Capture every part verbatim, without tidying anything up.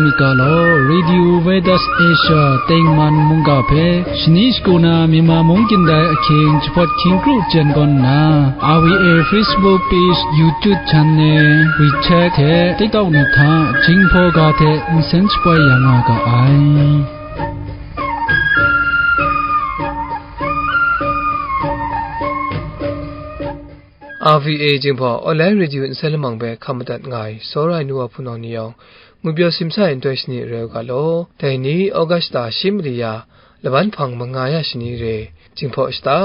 Ga law, Radio Veritas Asia tengman mungga hpe shani shagu na Myanmar mung kyin dai ahkying jahpawt hkying kru jen gawn nna, R V A Facebook page, YouTube channel, WeChat hte TikTok ni hta Jinghpaw ga hte nsen shapoi ya nga ga ai. R V A Jinghpaw Online Radio nsen lamang hpe hkam madat nga ai, tsawra ai nu wa hpunau ni yawng, ngwi pyaw simsa ai nhtoi shani rai u ga law. Dai ni, August shata shi mali ya, laban hpang manga ya shani re, Jinghpaw shata,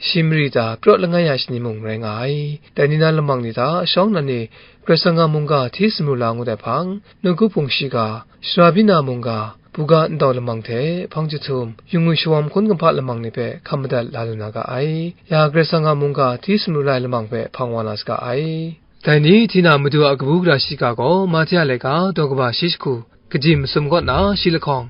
shi mali ta, praw langai ya shani mung rai nga ai. Dai ni na lamang ni hta, shawng nnan e, Karai Kasang a mungga hti sumru la ngut ai hpang, nawku hpung shiga, shara byin na mungga, buga ntau lamang hte, hpang jahtum, yu ngwi shawawm hkun kumhpa lamang ni hpe hkam madat la lu na ga ai. Ya Karai Kasang a mungga hti sumru la ai lamang hpe hpang wa na saga ai. Dai ni, Hti na Madu a kabu gara shiga gaw, Mahte a laika, daw kaba shi jahku, kaji masum kaw na shi lahkawng.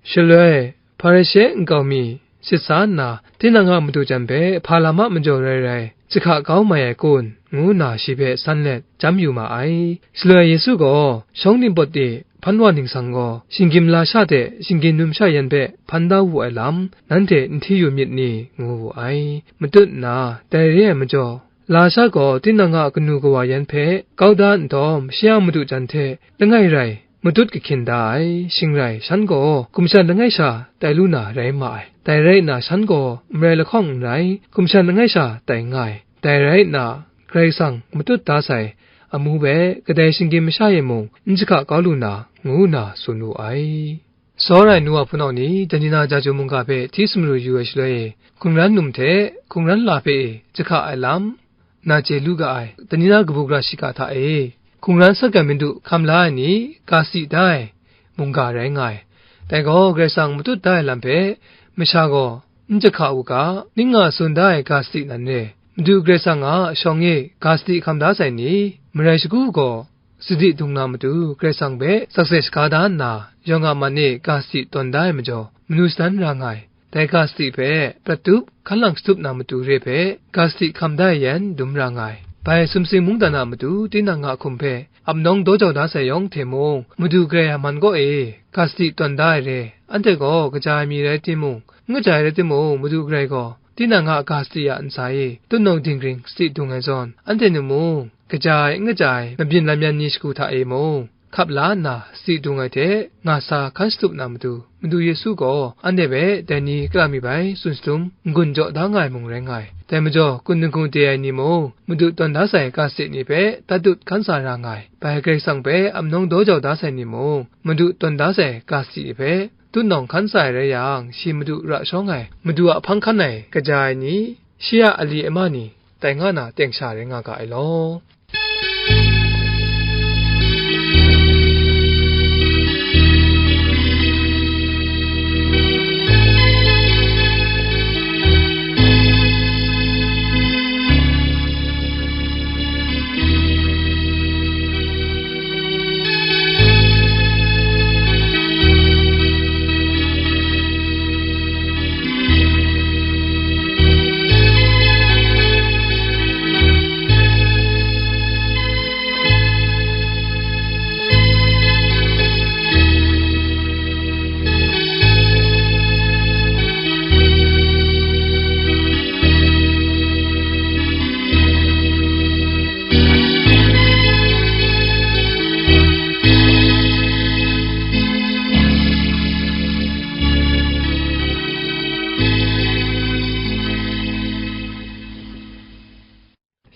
Shaloi, Hparishe nkau mi sit sa nna, tinang a madu jan hpe hpa lam a majaw rai rai, jahka kau mai ai kun, ngu nna shi hpe san let, chyam yu ma ai. Shaloi Yesu gaw, shawng ningpawt e hpan wa ningsang gaw, shinggyim lasha hte shinggyim numsha yan hpe hpan da wu ai lam, nanhte n hti yu myit ni? Ngu wu ai. Matut nna, dai re ai majaw, lasha gaw tinang a kanu kawa yan hpe kau da nhtawm, shi a madu jan hte langai rai, matut kahkyin da ai. Shing rai, shan gaw gumshan langai sha tai lu na rai ma ai. Dai rai nna, shan gaw marai lahkawng n rai, gumshan langai sha tai nga ai. Dai rai nna, Karai Kasang matut da sai amu hpe kadai shinggyim masha e mung n jahka kau lu na, ngu nna tsun wu ai. Tsawra ai nu wa hpunau ni, dai ni na Jaju mungga hpe hti sumru yu ai shaloi e, hkungran num hte hkungran la hpe e jahka ai lam, na chye lu ga ai. Dai ni na kabu gara shiga hta e, hkungran sat gan madu hkam la ai ni, ga si da ai mungga rai nga ai. Dai gaw, Karai Kasang matut da ai lam hpe masha gaw n jahka u ga, ning nga tsun da ai ga sadi nan re. Madu Karai Kasang a shawng e ga sadi hkam da sai ni, marai shagu gaw, sadi dung na matu, Karai Kasang hpe sakse shaga da nna, yawng a man e ga sadi tawn da ai majaw, manu shadan ra nga ai. Dai ga sadi hpe prat tup, hkan lang shatup na matu re hpe, ga sadi hkam da ai yan dum ra nga ai. Bai sumsing mungdan a matu tinang a hkum hpe ap nawng daw jau da sai yawng hte mung, Madu Karai a man kaw e ga sadi tawn da ai re. Anhte gaw kaja ai mi rai timung, n kaja ai rai timung, Madu Karai gaw tinang a ga sadi a ntsa e tutnawng dinggring sadi dung ai zawn, anhte nu mung, kaja ai, n kaja ai, mabyin lam yan ni shagu hta e mung, hkap la nna, sadi dung ai hte nga sa hkan shatup na matu, Madu Yesu gaw anhte hpe dai ni kara mi bai tsun shadum n-gun jaw da nga ai mung rai nga ai. Dai majaw, kun dinggu de ai ni mung, Madu tawn da sai ga sadi ni hpe tatut hkan sa ra nga ai. Bai Karai Kasang hpe ap nawng daw jau da sai ni mung, Madu tawn da sai ga sadi ni hpe tutnawng hkan sa ai rai yang, shi Madu ra shawng ai, Madu a hpang hkan ai kaja ai ni, shi a ali ama ni, tai nga na teng sha rai nga ga ai law.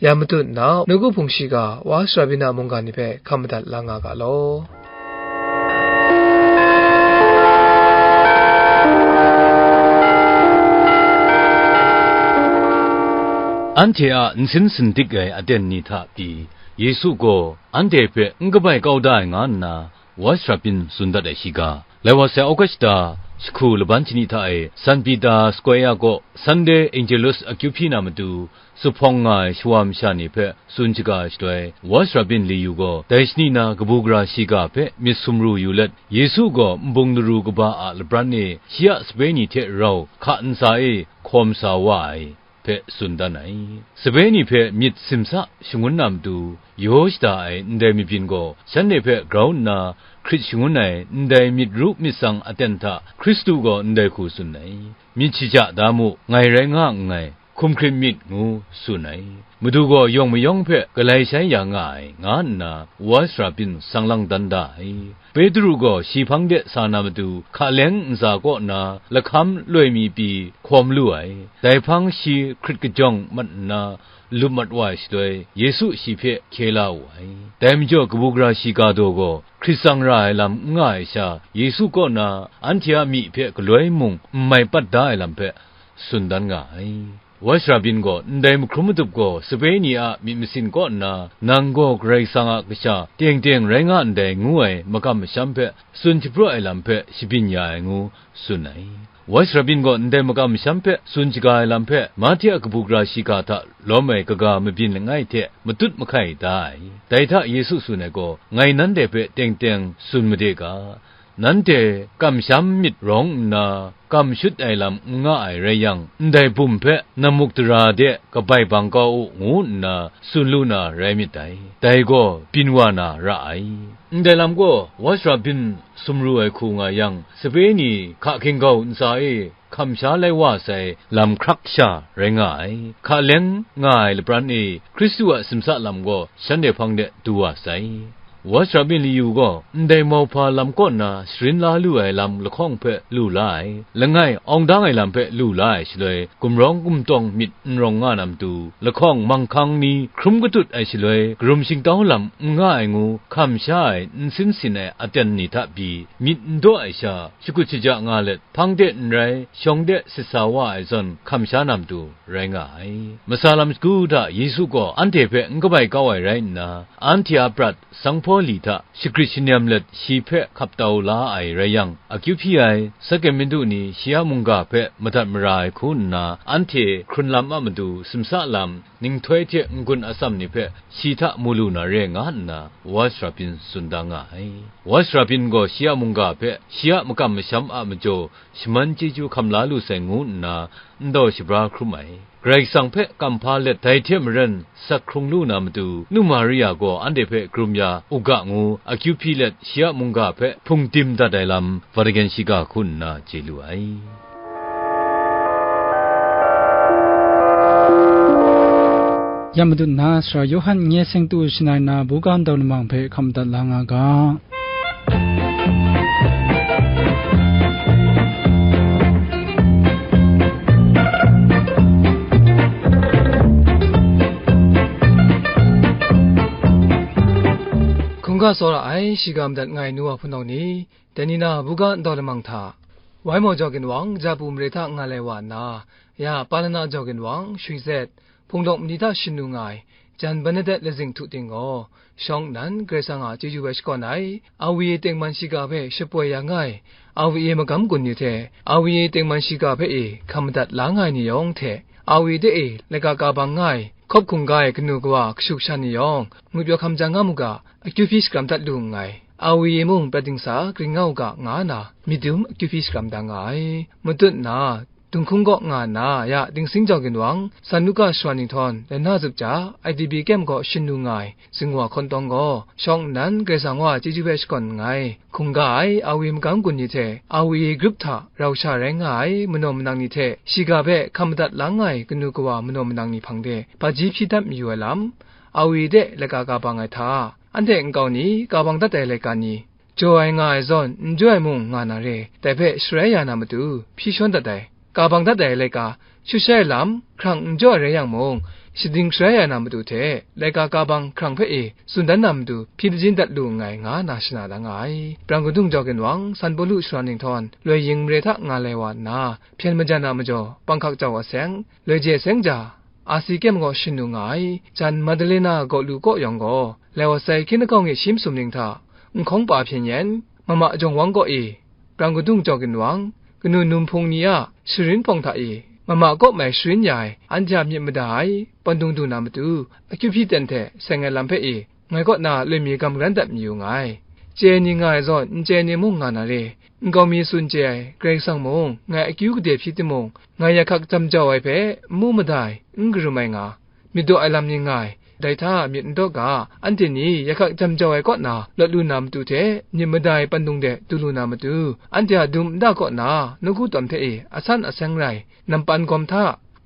Ya matut nna, nawku hpung shiga wa shara byin na mungga ni hpe hkam madat la nga ga law. Anhte a nsin sindik ai aten ni hta pyi, Yesu gaw anhte hpe n kabai kau da ai nga nna, wa shara byin tsun dat ai shiga, lai wa sai August shata, jahku laban shani hta e, San Peter Square kaw Sunday Angelus akyu hpyi na matu, zuphpawng nga ai shawa masha ni hpe tsun shaga ai shaloi, wa shara byin Liyu gaw dai shani na kabu gara shiga hpe myit sumru yu let, Yesu gaw nbung laru kaba a lapran e shi a sape ni hte rau hka ntsa e hkawm sa wa ai. hpe tsun dan ai. Sape ni hpe myit simsa shangun na matu, yaw shada ai ndai mabyin gaw, shanhte hpe grau nna hkrit shangun ai ndai myit ru myit tsang aten hta Hkristu gaw ndai hku tsun ai, "Myit shaja da mu, ngai rai nga nngai, hkum hkrit myit," ngu tsun ai. Madu gaw yawng mayawng hpe galai shai ya nga ai, nga nna wa sara byin sang lang dan da ai. Petru gaw shi hpang de sa na matu, hka leng ntsa kaw na lahkam loi mi pyi hkawm lu ai. Dai hpang shi hkrit kajawng mat nna, lup mat wa ai shaloi, Yesu shi hpe hkye la wu ai. Dai majaw, kabu gara shiga daw gaw hkrit tsang ra ai lam n nga ai sha, Yesu kaw na anhte a myi hpe galoi mung n mai pat da ai lam hpe tsun dan nga ai. Wa sara byin gaw ndai mahkrum matup gaw sape ni a myit masin kaw nna, "Nang gaw Karai Kasang a Kasha teng teng rai nga ndai," ngu ai makam masham hpe tsun shapraw ai lam hpe shabyin ya ai ngu tsun ai. Wa sara byin gaw ndai makam masham hpe tsun shaga ai lam hpe Mahte a kabu gara shiga hta lawm ai kaga mabyin langai hte matut mahkai da ai. Dai hta Yesu tsun ai gaw, "Ngai nanhte hpe teng teng tsun made ga, nanhte kamsham myit rawng nna, kam shut ai lam n nga ai rai yang, ndai bum hpe namuk dara de kabai bang kau u," ngu nna tsun lu na rai myit dai. Dai gaw byin wa na ra ai. Ndai lam gaw, wa sara byin sumru ai hku nga yang, sape ni hka hkinggau ntsa e hkamsha lai wa sai lam hkrak sha rai nga ai. Hka leng nga ai lapran e Hkristu a simsa lam gaw shanhte hpang de du wa sai. Wa sara byin layu gaw ndai mauhpa lam kaw na sharin la lu ai lam lahkawng hpe lu la ai, langai awng dang ai lam hpe lu la ai shaloi, gumrawng gumtawng myit n rawng nga na matu, lahkawng manghkang ni hkrum katut ai shaloi, karum shingtau lam n nga ai ngu hkamsha ai n sin sin ai aten ni hta pyi myit n daw ai sha, shakut shaja nga let, hpang de n rai, shawng de sit sa wa ai zawn hkamsha na matu rai nga ai. Masa lam sagu hta Yesu gaw anhte hpe n kabai kau ai rai nna, anhte a prat sanghpaw li hta shagrit shanem let shi hpe hkap tau la ai rai yang, akyu hpyi ai, saken madu ni shi a mungga hpe madat mara ai hku nna, anhte hkrun lam a matu simsa lam, ninghtoi hte n-gun atsam ni hpe shi hta mu lu na re nga nna, wa sara byin tsun da nga ai. Wa sara byin gaw shi a mungga hpe shi a makam masham a majaw shaman chyeju hkam la lu sai ngu nna, ndaw shabra hkrum ai. Karai Kasang hpe kamhpa let dai hte maren sak hkrung lu na matu, Nu Maria gaw anhte hpe karum ya u ga ngu akyu hpyi let, shi a mungga hpe hpung dim dat ai lam, Vatican shiga hku nna chye lu ai. Ya Madu nna Sara Yawhan nye seng tu shangai na buga ndau lamang hpe hkam dat la nga ga. Hkungga tsawra ai shiga madat ngai nu wa hpunau ni, dai ni na buga ndau lamang hta, Waimaw jaw ginwang, Japu mare hta nga lai wa nna, ya Palana jaw ginwang, Shwi Zet, Hpungdawk mali hta shin lu nga ai, jan Bernadette lazing htu ting gaw, shawng nnan Karai Kasang a chyeju hpe shakawn ai, Awi tengman shiga hpe shapoi ya nga ai, Awi magam gun ni hte, Awi tengman shiga hpe e hkam madat la nga ai ni yawng hte, Awi de e laika ka bang nga ai, hkawp hkungga ai kanu kawa kashu kasha ni yawng, ngut pyaw hkam jang nga mu ga, akyu hpyi shakram dat lu nngai. Awi mung prat dingsa gring nga u ga, nga na myit dum akyu hpyi shakram da nga ai. Matut na, Dunghkung kaw nga nna, ya Dingsing jaw ginwang, San Luka shawa ninghtawng, lana zup ja, I D P kem gaw shin lu nga ai, zingwa hkawn tawng gaw, shawng nnan Karai Kasang wa chyeju hpe shakawn nngai, hkungga ai, Awi magam gun ni hte, Awi grup hta rau sha rai nga ai, manaw manang ni hte, shiga hpe hkam madat la nga ai, kanu kawa manaw manang ni hpang de, hpaji hpyi dat mayu ai lam, Awi de laika ka bang ai hta, anhte nkau ni, ka bang dat ai laika ni, jaw ai nga ai zawn, n jaw ai mung nga na re, dai hpe sharai ya na matu, hpyi shawn dat ai, ka bang dat ai laika, shut shai ai lam, hkrang n jaw ai rai yang mung, shading sharai ya na matu hte, laika ka bang hkrang hpe e tsun dan na matu, hpyi majin dat lu nngai, nga na shana da nga ai. Brang kadung jaw ginwang, San Pawlu shara ninghtawng, loi yin mare hta nga lai wa nna, hpyen majan a majaw, panghkak jau aseng, loi je seng ja, Asi kem gaw shin lu nga ai, jan Madalena gaw lu kaw yawng gaw, lai wa sai hkyen lahkawng e shi masum ning hta, nhkawng pa hpyen yen, mama jawng wang kaw e, brang kadung jaw ginwang, kanu num hpung ni a sharin hpawng hta e, mama kaw mai sharin ya ai, anhte a myit mada ai, pandung du na matu, akyu hpyi ten hte seng ai lam hpe e, ngai kaw na loi mi gam ran dat mayu nga ai. chye ai ni nga ai zawn, n chye ai ni mung nga na re. Nkau mi tsun chye ai Karai Kasang mung, ngai akyu gade hpyi timung, ngai yahkak jam jau ai hpe n mu mada ai, n karum ai nga, myit daw ai lam ni nga ai. Dai hta myit n daw ga, anhte ni yahkak jam jau ai kaw na lawt lu na matu hte, myit mada ai pandung de du lu na matu, anhte a dum nta kaw na nawku tawn hte e asan aseng rai, nampan gawm hta,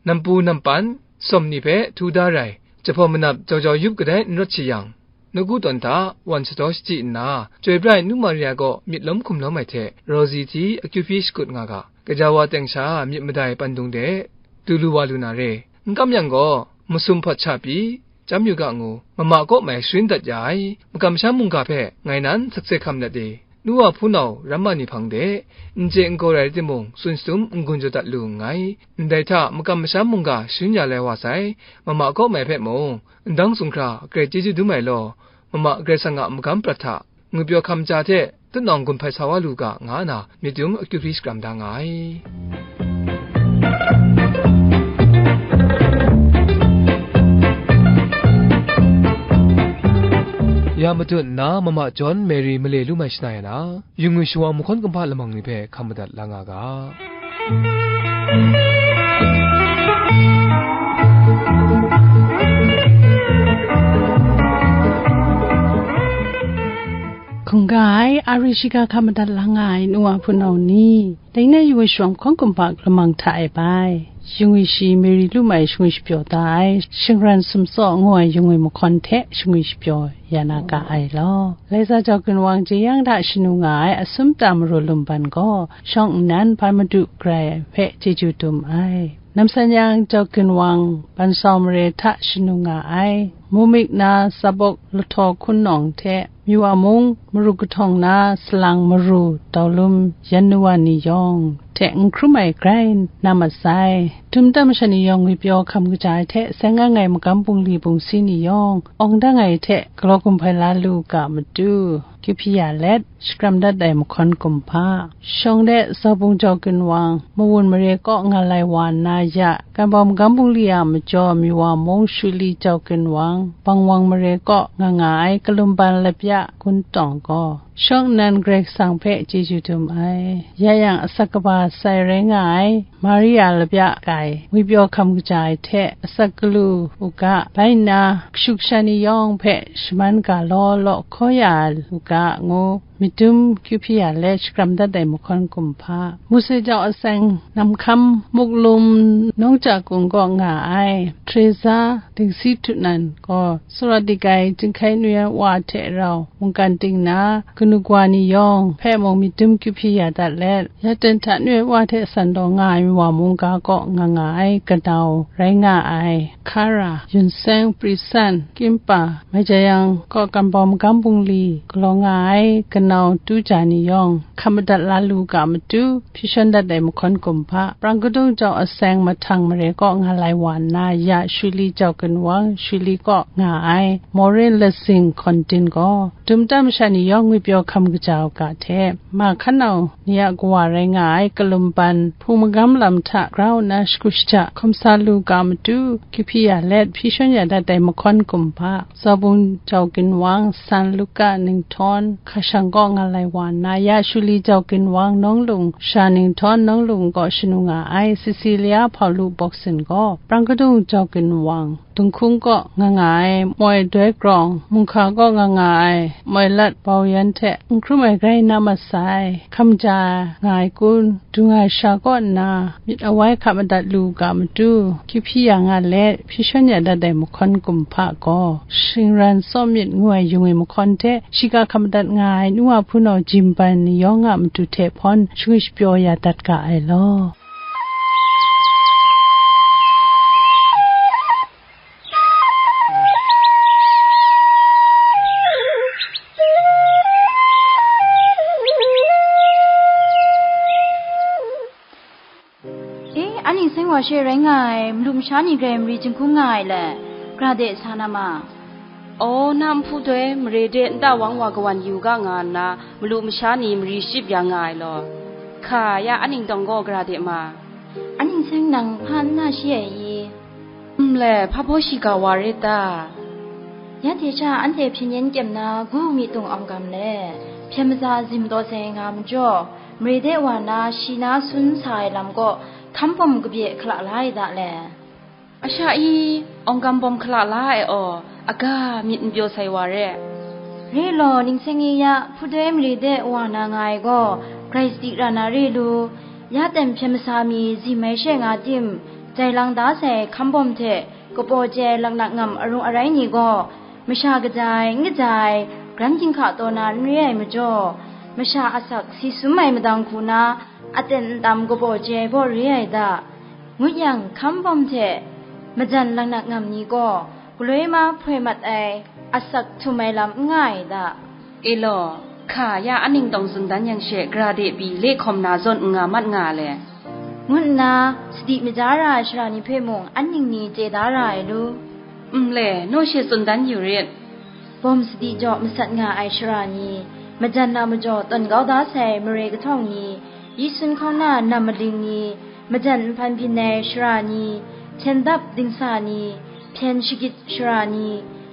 nampu nampan, sawm ni hpe htu da rai, jahpawt manap jau jau yup kadai n rawt shi yang, nawku tawn hta wan shadaw shachyi nna, Chyoi pra ai Nu Maria kaw myit lawm hkum lawm ai hte, Rosie hti akyu hpyi shakut nga ga, gaja wa teng sha myit mada ai pandung de du lu wa lu na re. N kam yang gaw, masum hpawt sha pyi, chyam yu ga ngu, mama kaw mai sharin dat ya ai, makam masham mungga hpe ngai nan sakse hkam let e, nu wa hpunau ramma ni hpang de, n chye n gaw rai timung, tsun shatum n-gun jaw dat lu nngai. Ndai hta makam masham mungga sharin ya lai wa sai, mama kaw mai hpe mung, ndang sumhkra grai chyeju dum ai law, mama Karai Kasang a magam prat hta, ngwipyaw hkam ja hte tutnawng gun hpai sa wa lu ga, nga na myit dum akyu hpyi shakram da nga ai. Ya matut nna, mama John Mary male lu mai shana ya na, yu ngwi shawa mahkawn kumhpa lamang ni hpe hkam madat la nga ga. Hkungga ai, a ri shiga hkam madat la nga ai nu wa hpunau ni, dai na yu wa shawng hkawng kumhpa lamang hta e bai, yu ngwi shi Mary lu mai shingwi shapyaw da ai, shingran sumtsaw ngu ai yu ngwi mahkawn hte shingwi shapyaw ya na ga ai law. Laiza Jau Ginwang jeyang hta shanu nga ai asum ta maru lumban gaw, shawng nnan bai madu grai hpe chyeju dum ai. Namsan yang Jau Ginwang bansau mare hta shanu nga ai, Mumik na Sabok Lahtaw Hkun Nawng hte, Miwa mung maru kahtawng na salang maru dau lum yan nu wa ni yawng hte n hkrum ai grai na mat sai. Dum tam masha ni yawng ngwipyaw hkam kaja ai hte, seng ang ai magam bungli bungsi ni yawng awng dang ai hte galaw gumhpai la lu ga matu, kyu hpyi ya let, shakram dat ai mahkawn kumhpa, shawng de Zaubung Jau Ginwang, Mawun mare kaw nga lai wa nna ya, Kanbawm Gambungli a majaw Miwa mung Shuli Jau Ginwang, Bangwang mare kaw nga nga ai Kalumban Lapya Gun Tawng gaw, shawng nnan Karai Kasang hpe chyeju dum ai. Ya yang, asak kaba sai rai nga ai Maria Lapya Kai, ngwipyaw hkam kaja ai hte asak galu u ga, bai nna, kashu kasha ni yawng hpe shaman ga law law hkaw ya u ga, ngu myit dum kyu hpyi ya let shakram dat ai mahkawn kumhpa, Mose Jau Aseng, Namhkam Muklum Nawng Ja Kung kaw nga ai Teresa Dingsi Htunan gaw, Sawra Digai Jinghkai Nu Yan Wa hte rau mungkan ting na kanu kawa ni yawng hpe mung myit dum kyu hpyi ya dat let, ya ten hta Nu Yan Wa hte san taw nga ai Miwa mungga kaw nga nga ai kanau rai nga ai Kara, Yun Seng, Pri San, Kimpa, Mai Jayang kaw Kanbawm Gambungli galaw nga ai kanau tu ja ni yawng, hkam madat la lu ga matu, hpyi shawn dat ai mahkawn kumhpa, Prang Kadung Jau Aseng Mahtang mare kaw nga lai wa nna, ya Shuli Jau Ginwang, Shuli kaw nga ai Maureen Lasing Hkawn Din gaw, dum tam masha ni yawng ngwipyaw hkam kaja u ga hte, ma hkan nau ni a kawa rai nga ai Kalumban hpung magam lam hta grau nna shagu shaja hkawm sa lu ga matu, kyu hpyi ya let hpyi shawn ya dat ai mahkawn kumhpa, Zaubung Jau Ginwang, San Luka Ninghtawng, Hkashang kaw nga lai wa nna, ya Shuli Jau Ginwang, Nawng Lung, Sha Ninghtawng, Nawng Lung kaw shanu nga ai Cecilia Hpau Lu Bawksin gaw, Prang Kadung Jau Ginwang, Dunghkung kaw nga nga ai Moi Doi Grawng, Mungkha kaw nga nga ai Moi Lat Bau Yan hte n hkrum ai grai na mat sai. Hkam ja nga ai kun, dung ai sha kaw nna myit awai hkap madat lu u ga matu, kyu hpyi ya nga let, hpyi shawn ya dat ai mahkawn kumhpa gaw, shingran tsawm myit ngu ai yung ai mahkawn hte, shiga hkap madat nga ai nu wa hpunau jimban ni yawng a matu hte hpawn shingwi shapyaw ya dat ga ai law. E, a ning seng wa she rai nga ai, malu masha ni grai mari jinghkung nga ai le, gara de sa na ma? Aw, na nhpu doi mare de nta wang wa kawan yu ga nga nna, malu masha ni mari shachyip ya nga ai law. Hka ya, a ning tawng gaw gara de ma? A ning seng nang hpa n na shi ai i? Nle, hpa baw shiga wa rit ta? Ya hte sha anhte hpyen yen kyem na gu mi tung awng gam le, hpyen maza zim taw sai nga majaw, mare de wa na shi na sun sa ai lam kaw hkam bawm kabye hkala la ai da le. Asha e, awng gam bawm hkala la ai aw, aga myit n pyaw sai wa re. Re law, ning seng e ya, hpudoi mare de wa na nga ai gaw, grai sadi ra na re lu, ya ten hpyen masa mi zim ai she nga tim, jai lang da sai hkam bawm hte, kapaw chye ai laknak ngam arung arai ni gaw, masha kaja ai, n kaja ai, gran ginhka taw na n re ai majaw, masha asak si sum ai madang hku na, aten ntam kapaw chye ai baw re ai da. Ngut yang, hkam bawm hte majan laknak ngam ni gaw, galoi ma hpoi mat ai, asak htum ai lam n nga ai da. E law, hka ya a ning tawng tsun dan yang she, gara de pyi le hkawm na zawn n nga mat nga le, ngu nna, sadi maja ra ai sara ni hpe mung an ning ni chye da ra ai lu. N le, naw she tsun dan yu rit. Bawm sadi jaw masat nga ai sara ni, majan na majaw tawn kau da sai mare kahtawng ni, yi sun hkauna nam maling ni, majan nhpan byin ai sara ni, hten dap dingsa ni, hpyen shagit sara ni,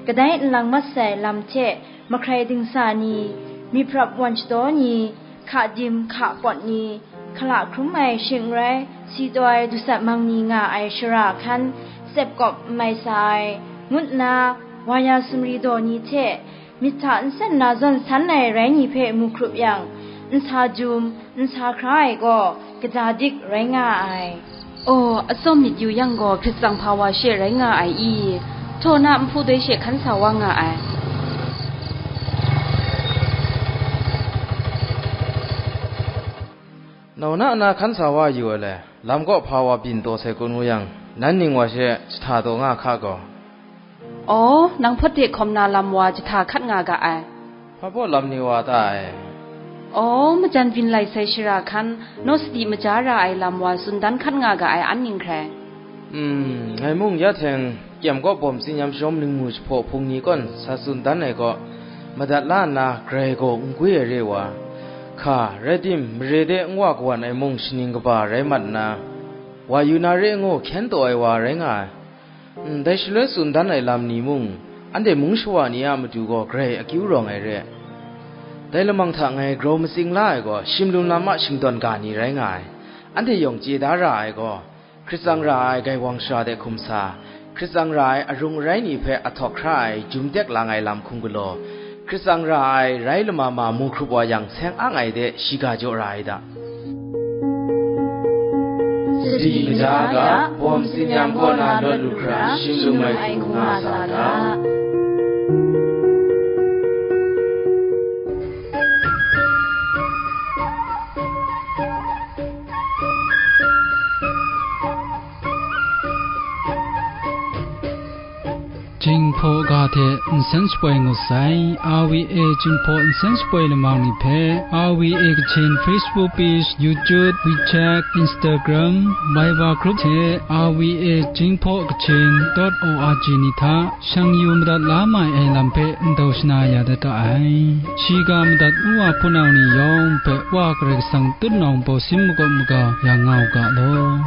kadai nlang mat sai lam hte mahkrai dingsa ni, myit prap wan shadaw ni, hka dim hka pawt ni, hkala hkrum ai shing n rai, si taw ai dusat mang ni nga ai shara hkan, tsep kawp n mai sa ai, ngut nna, wa ya sumri daw ni hte, myit hta nsen na zawn san ai rai ni hpe mu hkrup yang, n sa jum, n sa hkra ai gaw, kaja dik rai nga ai. Aw, atsawm myit yu yang gaw, hkrit tsang hpa wa she rai nga ai i? Htaw na nhpu doi she hkan sa wa nga ai. Nau na na hkan sa wa yu ai le, lam kaw hpa wa byin taw sai kun ngu yang, nan ning wa she jahta taw nga hka gaw. Aw, nang hpawt de hkawm na lam wa jahta hkat nga ga ai. Hpa baw lam ni wa ta ai? Aw, majan byin lai sai shara hkan, naw sadi maja ra ai lam wa tsun dan hkat nga ga ai an ning hkrai. Hmm, ngai mung ya hteng, kyem kaw bawm tsinyam shawm lingmu jahpaw hpung ni kawn sa tsun dan ai kaw, madat la nna grai gaw n gwi ai re wa, hka, rai tim, mare de n wa kawan ai mung shaning kaba rai mat nna, wa yu na re ngu hkyen taw ai wa rai nga ai. Ndai shaloi tsun dan ai lam ni mung, anhte mung shawa ni a matu gaw grai akyu rawng ai re. Dai lamang hta ngai grau matsing la ai gaw, shim lum lam a shingtawn ga ni rai nga ai. Anhte yawng chye da ra ai gaw, hkrit tsang ra ai gaiwang shara de hkum sa, hkrit tsang ra ai arung arai ni hpe ahtawk hkra ai jum tek lang ai lam hkum galaw, hkrit tsang ra ai rai lama ma mu hkrup wa yang, seng ang ai de shiga jaw ra ai da. Sadi maja ga, bawm tsinyam kaw na lawt lu hkra, shim lum ai hku nga sa ga. Jinghpaw ga hte nsen shapoi ngut sai, R V A Jinghpaw nsen shapoi lamang ni hpe, R V A Kachin Facebook page, YouTube, WeChat, Instagram, Viber group hte R V A Jinghpaw Kachin dot O R G ni hta shang yu madat la mai ai lam hpe ndau shana ya dat ga ai. Shiga madat ngu wa hpunau ni yawng hpe Wa Karai Kasang tutnawng bawsin makawp maga ya nga u ga law.